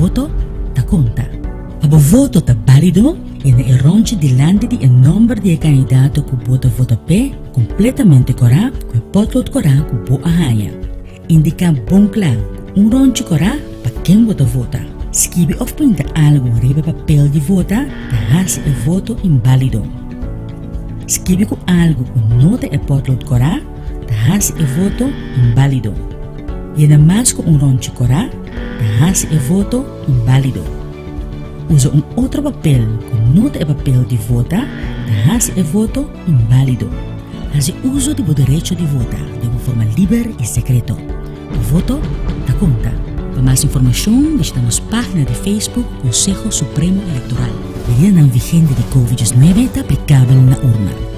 voto ta konta. Pa bo voto ta bálido, yena e ròntje dilanti di e nòmber di e kandidato ku bo ta vota p'e kompletamente kòrá ku e pòtlood kòrá ku bo a haña. Indiká bon kla ku un ròntje kòrá pa ken bo ta vota. Skibi òf pinta algu riba e papel di vota ta hasi e voto inbálido. Skibi ku algu ku no ta e pòtlood kòrá ta hasi e voto inbálido. Yena mas ku un ròntje kòrá ta hasi e voto inbálido. Usa un otro papel ku no ta e papel di vota ta hasi e voto inbálido. Hasi uso di bo derecho di vota den un forma liber i sekreto. Bo voto ta konta. Pa mas informashon bishita nos página di Facebook Konseho Supremo Elektoral. Medidanan vigente di Covid 19 ta aplikabel na urna.